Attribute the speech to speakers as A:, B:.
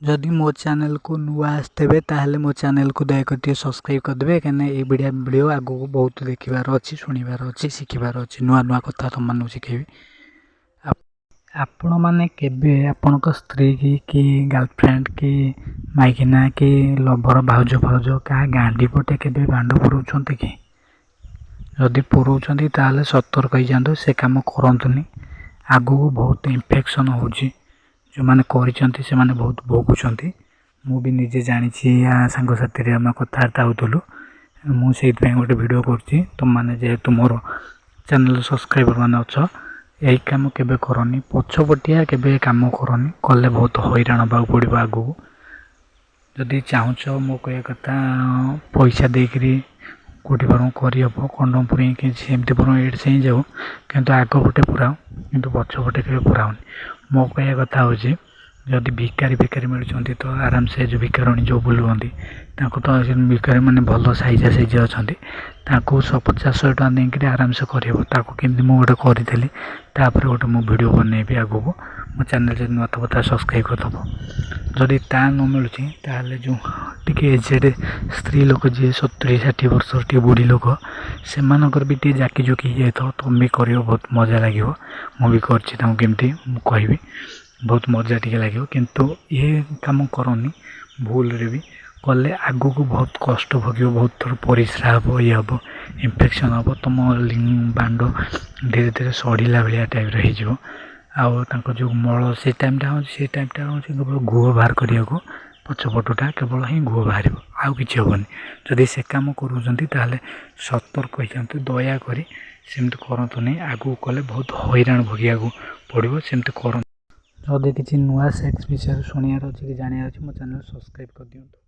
A: ଯଦି ମୋ ଚ୍ୟାନେଲକୁ ନୂଆ ଆସିଥିବେ, ତାହେଲେ ମୋ ଚ୍ୟାନେଲକୁ ଦୟାକରି ଟିକେ ସବସ୍କ୍ରାଇବ୍ କରିଦେବେ, କାହିଁକିନା ଏଇ ଭିଡ଼ିଓ ଭିଡ଼ିଓ ଆଗକୁ ବହୁତ ଦେଖିବାର ଅଛି, ଶୁଣିବାର ଅଛି, ଶିଖିବାର ଅଛି। ନୂଆ ନୂଆ କଥା ତୁମମାନଙ୍କୁ ଶିଖେଇବି। ଆପଣମାନେ କେବେ ଆପଣଙ୍କ ସ୍ତ୍ରୀ କି ଗାର୍ଲଫ୍ରେଣ୍ଡ କି ମାଇକିନା କି ଲଭର, ଭାଉଜ ଫାଉଜ କାହା ଗାଣ୍ଡି ପଟେ କେବେ ବାଣ୍ଡ ପୁରଉଛନ୍ତି କି? ଯଦି ପୁରଉଛନ୍ତି, ତାହେଲେ ସତର୍କ ହେଇଯାଆନ୍ତୁ, ସେ କାମ କରନ୍ତୁନି। ଆଗକୁ ବହୁତ ଇନଫେକ୍ସନ୍ ହେଉଛି। ଯେଉଁମାନେ କରିଛନ୍ତି, ସେମାନେ ବହୁତ ଭୋଗୁଛନ୍ତି। ମୁଁ ବି ନିଜେ ଜାଣିଛି, ସାଙ୍ଗସାଥିରେ ଆମେ କଥାବାର୍ତ୍ତା ହେଉଥିଲୁ। ମୁଁ ସେଇଥିପାଇଁ ଗୋଟେ ଭିଡ଼ିଓ କରୁଛି। ତୁମମାନେ ଯେହେତୁ ମୋର ଚ୍ୟାନେଲ୍ ସବସ୍କ୍ରାଇବର୍ ମାନେ ଅଛ, ଏଇ କାମ କେବେ କରନି। ପଛପଟିଆ କେବେ କାମ କରନି, କଲେ ବହୁତ ହଇରାଣ ହେବାକୁ ପଡ଼ିବ ଆଗକୁ। ଯଦି ଚାହୁଁଛ, ମୋ କହିବା କଥା, ପଇସା ଦେଇକିରି କେଉଁଠି ବରଂ କରିହେବ, କଣ୍ଡୋମ୍ ପୁରେଇ କିଛି ସେମିତି ବରଂ ଏଡ଼୍ସ ହେଇଯାଉ, କିନ୍ତୁ ଆଗ ପଟେ ପୁରାଅ, କିନ୍ତୁ ପଛପଟେ କେବେ ପୁରାଅନି। ମୋ କହିବା କଥା ହେଉଛି, ଯଦି ଭିକାରୀ ଫିକାରୀ ମିଳୁଛନ୍ତି ତ ଆରାମସେ, ଯେଉଁ ଭିକାରୁଣୀ ଯେଉଁ ବୁଲୁଛନ୍ତି, ତାଙ୍କୁ ତ ଭିକାରୀ ମାନେ ଭଲ ସାଇଜା ସାଇଜା ଅଛନ୍ତି, ତାଙ୍କୁ 50 100 ଟଙ୍କା ଦେଇକିରି ଆରାମସେ କରିହେବ। ତାକୁ କେମିତି ମୁଁ ଗୋଟେ କରିଥିଲି, ତାପରେ ଗୋଟେ ମୁଁ ଭିଡ଼ିଓ ବନେଇବି ଆଗକୁ। ମୋ ଚ୍ୟାନେଲ୍ ଯଦି ନୂଆ ଥିବ, ତାହେଲେ ସବସ୍କ୍ରାଇବ୍ କରିଦେବ। ଯଦି ତା ନ ମିଳୁଛି, ତାହେଲେ ଯେଉଁ ଟିକେ ଏଜେଡ଼ ସ୍ତ୍ରୀ ଲୋକ, ଯିଏ 70-60 ବର୍ଷର, ଟିକେ ବୁଢ଼ୀ ଲୋକ, ସେମାନଙ୍କର ବି ଟିକେ ଜାକି ଜୁକି ହେଇଯାଇଥିବ, ତୁମେ ବି କରିବ, ବହୁତ ମଜା ଲାଗିବ। ମୁଁ ବି କରିଛି, ତାଙ୍କୁ କେମିତି ମୁଁ କହିବି, ବହୁତ ମଜା ଟିକେ ଲାଗିବ। କିନ୍ତୁ ଏ କାମ କରନି ଭୁଲରେ ବି। କଲେ ଆଗକୁ ବହୁତ କଷ୍ଟ ଭୋଗିବ, ବହୁତ ଥର ପରିସ୍ରା ହେବ, ଇଏ ହେବ, ଇନଫେକ୍ସନ୍ ହେବ, ତୁମ ବାଣ୍ଡ ଧୀରେ ଧୀରେ ସଢ଼ିଲା ଭଳିଆ ଟାଇପ୍ର ହେଇଯିବ। ଆଉ ତାଙ୍କ ଯେଉଁ ମଳ, ସେ ଟାଇମ୍ଟା ହେଉଛି, ସେ ଟାଇମ୍ଟା ହେଉଛି କେବଳ ଘୁଅ ବାହାର କରିବାକୁ, ପଛପଟୁଟା କେବଳ ହିଁ ଘୁଅ ବାହାରିବ, ଆଉ କିଛି ହେବନି। ଯଦି ସେ କାମ କରୁଛନ୍ତି, ତାହେଲେ ସତର୍କ ହେଇଯାଆନ୍ତୁ। ଦୟାକରି ସେମିତି କରନ୍ତୁନି। ଆଗକୁ କଲେ ବହୁତ ହଇରାଣ ଭୋଗିବାକୁ ପଡ଼ିବ। ସେମିତି କରନ୍ତୁ। ଯଦି କିଛି ନୂଆ ସେକ୍ସ ବିଷୟରେ ଶୁଣିବାର ଅଛି କି ଜାଣିବାର ଅଛି, ମୋ ଚ୍ୟାନେଲ୍ ସବସ୍କ୍ରାଇବ୍ କରିଦିଅନ୍ତୁ।